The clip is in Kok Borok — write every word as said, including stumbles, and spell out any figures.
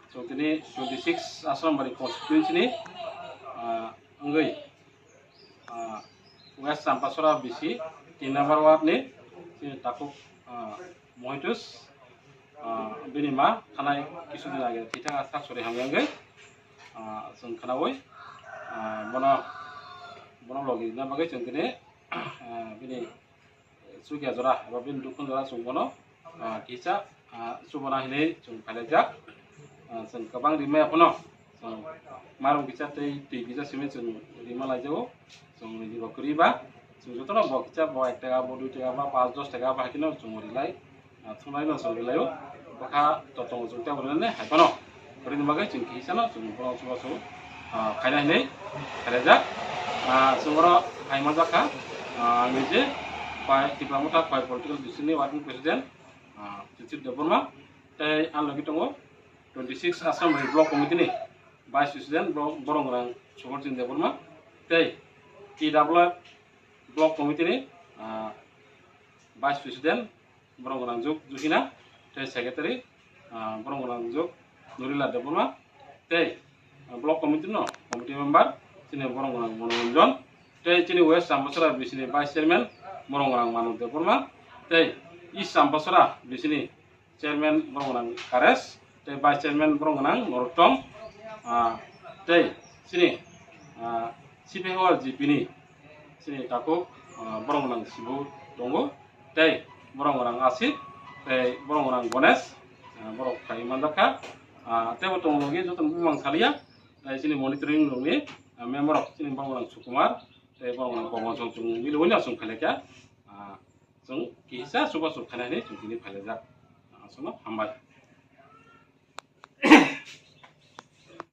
Chwng tini twenty six Asrambari constituency ni, ah, wngwi, ah, West Champasora B C tin number ward ni chini takhuk, ah, Mohitus, ah, bini ma thanai kisu din age thithang sak sori hamya wngwi, ah, chwng khnawi, ah, bono, bono logi rina bagwi chwng tini, ah, bini chukya jora eba bini dukhun jora chwng bono, ah, kisa, ah, chubana hinwi chwng phailaijak. Ah, chwng kwbang rimaya phano chwng mairum kisa tei twi kisa simi chwng rima laijago. Chwng nini bo kwrwi ba chwng jotono bo kisa bo ek taka bo dui taka ba pash dos taka ba hai kheno chwng rilai. Ah, thumnaino chwng rilaio. Bwkha totong chwng tei rinani hai phano. Rini bagwi chwng kisa no chwng bono chubachu, ah, khaina hinwi khailaijak. Ah, chwng oro hai manjak kha, ah, ang nije pai Tipra Motha pai political district ni working president, ah, Chichir Debbarma, tei ang logi tongo twenty six Assam Block Committee ni vice president Bro-, Borong Rang Sukorjin Debbarma, tei T W F Block Committee ni, ah, vice president Borong Gwnang Juk Juhina, tei secretary, ah, Borong Gwnang Juk Nurila Debbarma, tei, ah, block committee no committee member chini Borong Gwnang Monoranjan, tei chini West Champasora B C ni vice chairman Borong Gwnang Manu Debbarma, tei East Champasora B C ni chairman Borong Gwnang Kares, tei vice chairman Borong Gwnang Norottom, ah, tei chini, ah, C P H L G P ni chini takhuk, ah, Borong Gwnang Sibu tongo, tei Borong Gwnang Asif, tei Borong Gwnang Ganesh, ah, borok khai manjak kha. Ah, tei bo tongo logi joto bumang salia, tei chini monitoring rokni, ah, member rok chini Borong Gwnang Sukumar, tei Borong Gwnang Pabon Song chwng milwino chwng phailaikha. Ah, chwng kisa chubachu khainani chwng tini phailaijak. Ah, aswkno hambai.